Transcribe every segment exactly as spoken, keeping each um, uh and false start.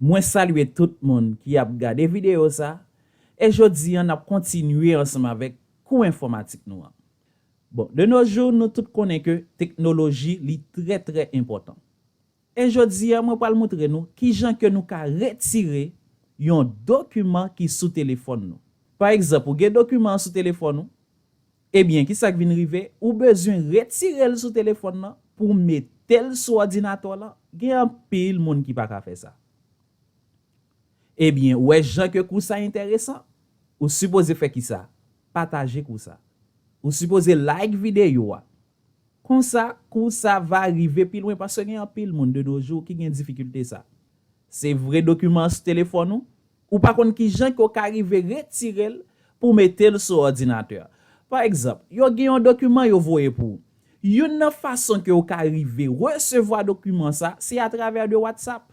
Mwen salye tout moun ki ap gade videyo sa, e jodi a n ap kontinye ansanm avèk kou enfòmatik nou an. Bon, de nos jours, nou tout konnen ke teknoloji li trè, trè enpòtan. E jodi a, mwen pral montre nou kijan ke nou ka retire yon dokiman ki sou telefòn nou. Pa egzanp, ou gen dokiman an sou telefòn ou, ebyen, kisa k vin rive? Ou bezwen retire l sou telefòn nan pou mete l sou òdinatè w lan. Gen anpil moun ki pa ka fè sa. Ebyen, ou wè jan ke kou sa enteresan? Ou sipoze fè kisa? Pataje kou sa. Ou sipoze like videyo a. Konsa, kou sa va rive pi lwen paske gen anpil moun de nos jours ki gen difikilte sa. Se vre dokiman an sou telefòn ou, ou pa konn kijan ke w ka rive retire l pou w mete l sou òdinatè. Pa egzanp, yo gen yon dokiman yo voye pou ou. Youn nan fason ke w ka rive resevwa dokiman sa, se atravè de WhatsApp.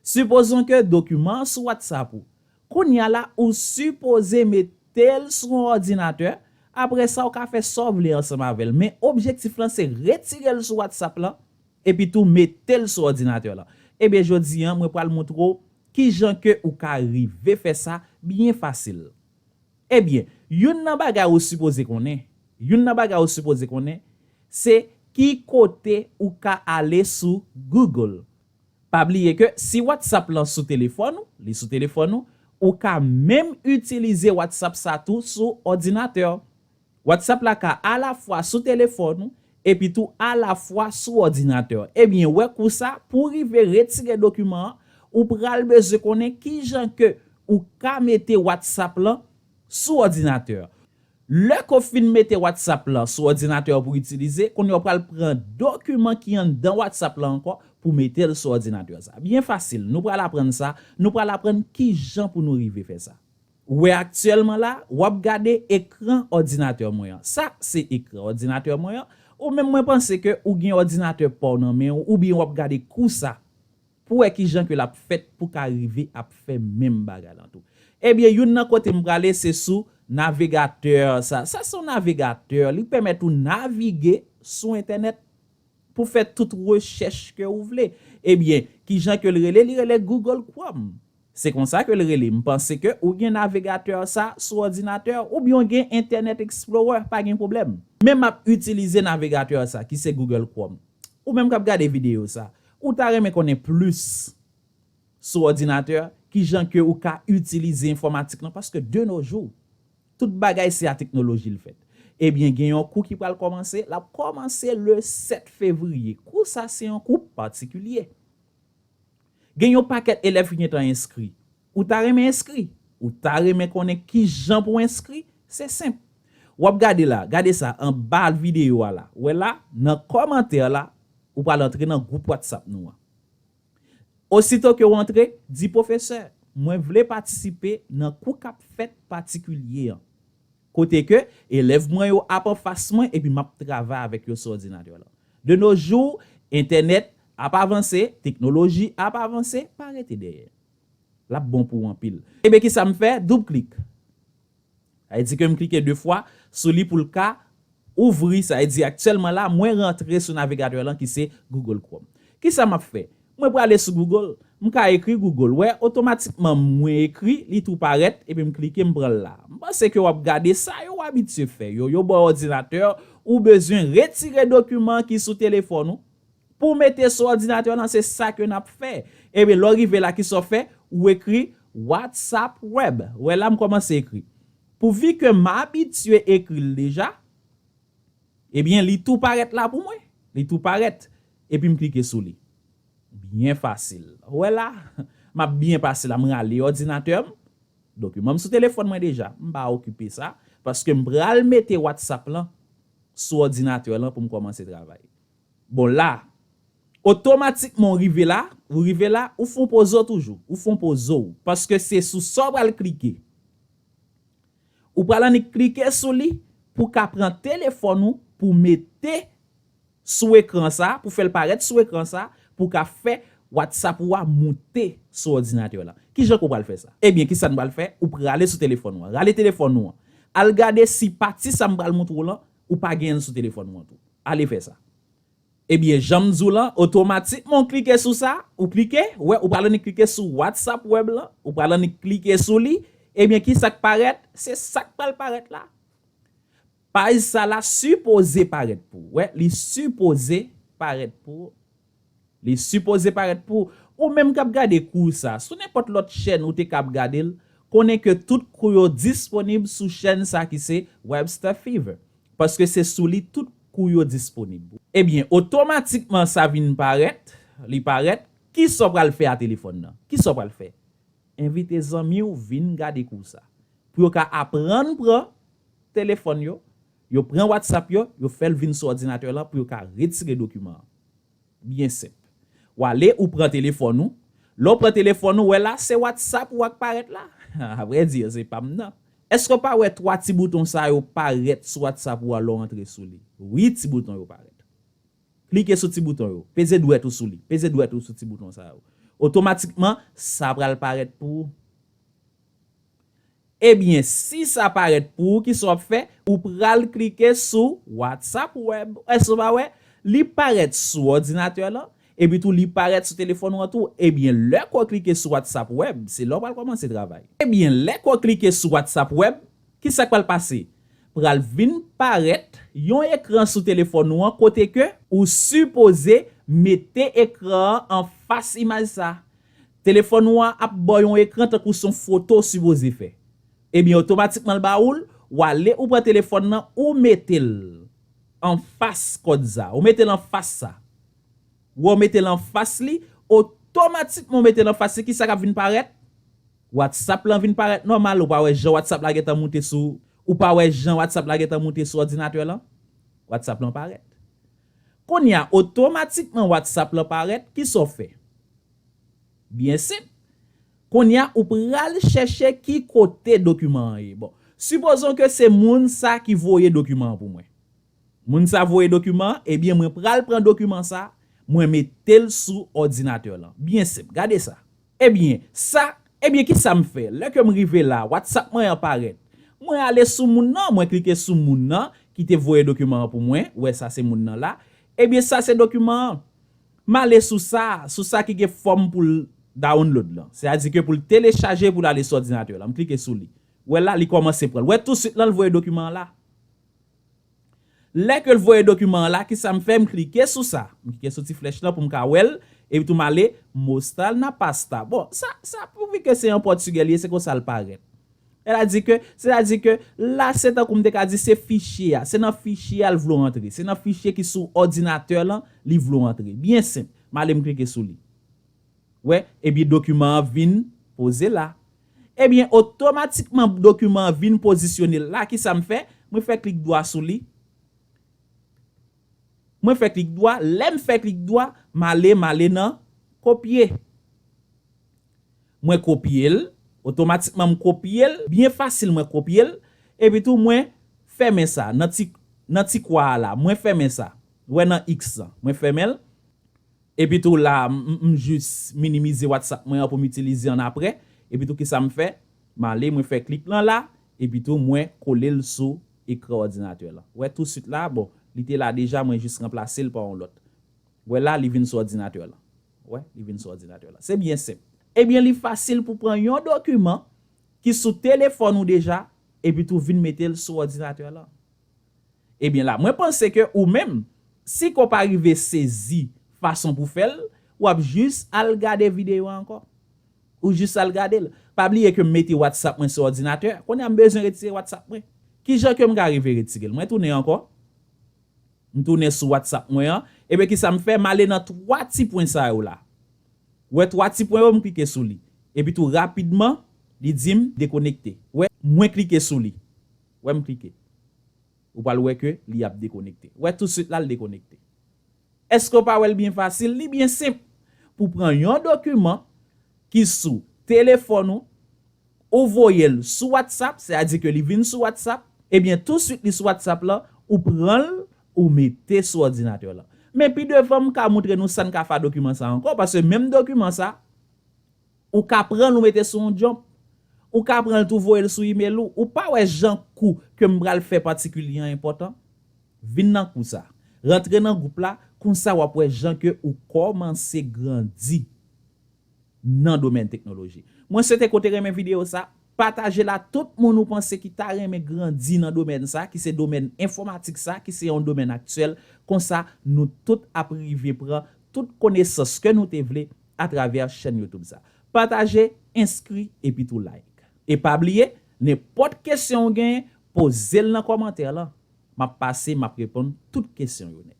Sipozon ke dokiman an sou WhatsApp ou. Kounye a la, ou sipoze mete l sou yon òdinatè, apre sa, ou ka fè sa w vle ansanm avè l. Men objektif lan, se retire l sou WhatsApp lan, epi tou mete l sou òdinatè lan. Ebyen, jodi a, mwen pral montre w kijan ke ou ka rive fè sa byen fasil. Ebyen, youn nan bagay ou sipoze konnen, youn nan bagay ou sipoze konnen, se ki kote ou ka ale sou Google. Pa bliye ke si WhatsApp lan sou telefòn ou, li sou telefòn ou, ou ka menm itilize WhatsApp sa tou sou òdinatè. WhatsApp la ka alafwa sou telefòn ou, epi tou alafwa sou òdinatè. Ebyen, wè kou sa, pou w rive retire dokiman an, ou pral bezwen konnen kijan ke ou ka mete WhatsApp lan sou òdinatè. Lè ke w fin mete WhatsApp lan sou òdinatè pou itilize, kounye a w pral pran dokiman ki anndan WhatsApp lan ankò pou mete l sou òdinatè sa. Byen fasil, nou pral aprann sa, nou pral aprann kijan pou nou rive fè sa. Ou wè aktyèlman la, w ap gade ekran òdinatè mwen an. Sa se ekran òdinatè mwen an. Ou menm mwen panse ke ou gen òdinatè pa w nan men w, oubyen w ap gade kou sa pou wè kijan ke l ap fèt pou ka rive ap fè menm bagay lan tou. Ebyen, youn nan kote m prale se sou navigatè sa. Sa se yon navigatè, li pèmèt ou navige sou entènèt pou fè tout rechèch ke ou vle. Ebyen, kijan ke l rele? Li rele Google Chrome. Se konsa ke l rele. M panse ke ou gen navigatè sa sou òdinatè oubyen w gen Internet Explorer, pa gen pwoblèm. Men m ap itilize navigatè sa ki se Google Chrome. Ou menm k ap gade videyo sa, ou ta renmen konnen plis sou òdinatè, kijan ke ou ka itilize enfòmatik lan, paske de nos jours, tout bagay se a teknoloji l fèt. Ebyen, gen yon kou ki pral kòmanse, l ap kòmanse le sèt fevriye. Kou sa se yon kou patikilye. Gen yon pakèt elèv ki gentan enskri. Ou ta renmen enskri? Ou ta renmen konnen kijan pou enskri? Se senp. W ap gade la, gade sa, anba videyo a la. Wè la, nan kòmantè la, ou pral antre nan gwoup WhatsApp nou an. Osito ke w antre, di pwofesè, mwen vle patisipe nan kou k ap fèt patikilye an. Kote ke elèv mwen yo ap anfas mwen epi m ap travay avèk yo sou òdinatè lan. De nos jours, entènèt ap avanse, teknoloji ap avanse, pa rete dèyè. L ap bon pou w anpil. Ebyen, kisa m fè? Doub klik. Sa vle di ke m klike de fwa sou li pou l ka ouvri. Sa vle di aktyèlman la, mwen rantre sou navigatè lan ki se Google Chrome. Kisa m ap fè? Mwen prale sou Google, m ka ekri Google. Wè, otomatikman mwen ekri, li tou parèt, epi m klike, m pran l la. M panse ke w ap gade sa yo abitye fè yo. Yo ba w òdinatè, ou bezwen retire dokiman ki sou telefòn ou pou w mete sou òdinatè lan, se sa ke n ap fè. Ebyen, lè w rive la, kisa w fè? Ou ekri WhatsApp Web. Wè la, m kòmanse ekri. Pouvi ke m abitye ekri l deja, ebyen, li tou parèt la pou mwen. Li tou parèt. Epi m klike sou li. Byen fasil. Wè la, m ap byen pase la, m rale òdinatè m. Dokiman m sou telefòn mwen deja. M pa okipe sa, paske m pral mete WhatsApp lan sou òdinatè lan pou m kòmanse travay. Bon, la, otomatikman ou rive la, ou rive la, ou fè yon poze w toujou. Ou fè yon poze w. Paske se sou sa w pral klike. Ou pral annik klike sou li pou ka pran telefòn ou, pou mete sou ekran sa, pou fè l parèt sou ekran sa, pou ka fè WhatsApp ou a moute sou òdinatè lan. Kijan ke w pral fè sa? Ebyen, kisa n pral fè? Ou prale sou telefòn ou an. Rale telefòn ou an. Al gade si pati sa m pral montre w lan, ou pa genyen l sou telefòn ou an tou. Ale fè sa. Ebyen, jan m di w lan, otomatikman w klike sou sa, ou klike, wè, ou pral annik klike sou WhatsApp Web lan, ou pral annik klike sou li, ebyen, ki sa k parèt? Se sa k pral parèt la. Paj sa la sipoze parèt pou ou. Wè, li sipoze parèt pou ou. Li sipoze parèt pou ou. Ou menm k ap gade kou sa, sou nenpòt lòt chèn ou te ka ap gade l, konnen ke tout kou yo disponib sou chèn sa ki se Webster Fever. Paske se sou li tout kou yo disponib. Ebyen, otomatikman sa vin parèt, li parèt, ki sa w pral fè a telefòn nan? Ki sa w pral fè? Envite zanmi w vin gade kou sa. Pou yo ka aprann pran telefòn yo, yo pran WhatsApp yo, yo fè l vin sou òdinatè lan pou yo ka retire dokiman an. Byen senp. W ale, ou pran telefòn ou. Lè w pran telefòn ou, wè la, se WhatsApp ou a k parèt la. Avrèdi, se pa m nan. Èske w pa wè twa ti bouton sa yo parèt sou WhatsApp ou a lè w antre sou li? Wi, ti bouton yo parèt. Klike sou ti bouton yo. Peze dwèt ou sou li. Peze dwèt ou sou ti bouton sa yo. Otomatikman, sa pral parèt pou ou. Ebyen, si sa parèt pou ou, ki sa w ap fè? Ou pral klike sou WhatsApp Web. Èske w pa wè? Li parèt sou òdinatè lan, epi tou li parèt sou telefòn ou an tou. Ebyen, lè ke w klike sou WhatsApp Web, se la w pral kòmanse travay. Ebyen, lè ke w klike sou WhatsApp Web, ki sa k pral pase? Pral vin parèt yon ekran sou telefòn ou an kote ke ou sipoze mete ekran an anfas imaj sa. Telefòn ou an ap ba w yon ekran tankou se yon foto w sipoze fè. Ebyen, otomatikman l ba ou l, w ale ou pran telefòn nan, ou mete l anfas kòd sa, ou mete l anfas sa. Wè, w mete l anfas li, otomatikman w mete l anfas li, ki sa k ap vin parèt? WhatsApp lan vin parèt nòmal, ou pa wè jan WhatsApp la gentan moute sou, ou pa wè jan WhatsApp la gentan moute sou òdinatè lan? WhatsApp lan parèt. Kounye a, otomatikman WhatsApp lan parèt, ki sa w fè? Byen senp. Kounye a, ou pral chèche ki kote dokiman an ye. Bon, sipozon ke se moun sa ki voye dokiman an pou mwen. Moun sa voye dokiman an, ebyen, mwen pral pran dokiman sa, mwen mete l sou òdinatè lan. Byen senp, gade sa. Ebyen, sa, ebyen, ki sa m fè? Lè ke m rive la, WhatsApp mwen an parèt. Mwen ale sou moun nan, mwen klike sou moun nan ki te voye dokiman an pou mwen. Wè, sa se moun nan la. Ebyen, sa se dokiman an. M ale sou sa, sou sa ki gen fòm pou l download lan. Sètadi ke pou l telechaje, pou l ale sou òdinatè lan. M klike sou li. Wè la, li kòmanse pran l. Wè, tousuit lan, l voye dokiman an la. Lè ke l voye dokiman an la, ki sa m fè? M klike sou sa. M klike sou ti flèch lan pou m ka wè l. Epi tou m ale, mostrar na pasta. Bon, sa, sa, pouvi ke se an pòtigè li ye, se konsa l parèt. Sètadi ke, sètadi ke la, se tankou m te ka di se fichye a. Se nan fichye a l vle w antre. Se nan fichye ki sou òdinatè lan, li vle w antre. Byen senp. M ale m klike sou li. Wè, ebyen dokiman an vin poze la. Ebyen, otomatikman dokiman an vin pozisyone la. Ki sa m fè? Mwen fè klik dwa sou li. Mwen fè klik dwa. Lè m fè klik dwa, m ale, m ale nan kopye. Mwen kopye l. Otomatikman, m kopye l. Byen fasil, mwen kopye l. Epi tou, mwen fèmen sa. Nan ti, nan ti kwa a la, mwen fèmen sa. Wè nan X lan. Mwen fèmen l. Epi tou la, m, m, m jis minimize WhatsApp mwen an pou m itilize annapre. Epi tou, ki sa m fè? M ale, mwen fè klik lan la. Epi tou, mwen kole l sou ekran òdinatè lan. Wè, tousuit la, bon, li te la deja, mwen jis ranplase l pa yon lòt. Wè la, li vin sou òdinatè lan. Wè, li vin sou òdinatè lan. Se byen senp. Ebyen, li fasil pou pran yon dokiman ki sou telefòn ou deja, epi tou vin mete l sou òdinatè lan. Ebyen la, mwen panse ke ou menm, si ke w pa rive sezi fason pou fè l, w ap jis al gade videyo a ankò. Ou jis al gade l. Pa bliye ke m mete WhatsApp mwen sou òdinatè. Kounye a m bezwen retire WhatsApp mwen. Kijan ke m ka rive retire l? Mwen tounen ankò. M tounen sou WhatsApp mwen an. Ebyen, ki sa m fè? M ale nan twa ti pwen sa yo la. Wè twa ti pwen yo, m klike sou li. Epi tou rapidman, li di m dekonekte. Wè, mwen klike sou li. Wè, m klike. Ou pral wè ke li ap dekonekte. Wè, tousuit la, l dekonekte. Èske w pa wè l byen fasil? Li byen senp. Pou pran yon dokiman ki sou telefòn ou, ou voye l sou WhatsApp, sètadi ke li vin sou WhatsApp, ebyen, tousuit li sou WhatsApp lan, ou pran l, ou mete sou òdinatè lan. Men pi devan, m ka montre nou sa n ka fè a dokiman sa ankò, paske menm dokiman sa, ou ka pran l, ou mete sou yon jump. Ou ka pran l tou voye l sou imèl ou. Ou pa wè jan kou ke m pral fè patikilye an enpòtan? Vin nan kou sa. Rantre nan gwoup la, Konsa w ap wè jan ke ou kòmanse grandi nan domèn teknoloji. Mwen swete ke w te renmen videyo sa, pataje l a tout moun ou panse ki ta renmen grandi nan domèn sa, ki se domèn enfòmatik sa, ki se yon domèn aktyèl. Konsa, nou tout ap rive pran tout konesans ke nou te vle atravè chèn YouTube sa. Pataje, enskri, epi tou like. E pa bliye, nenpòt kesyon w genyen, poze l nan kòmantè lan. M ap pase, m ap reponn tout kesyon yo nèt.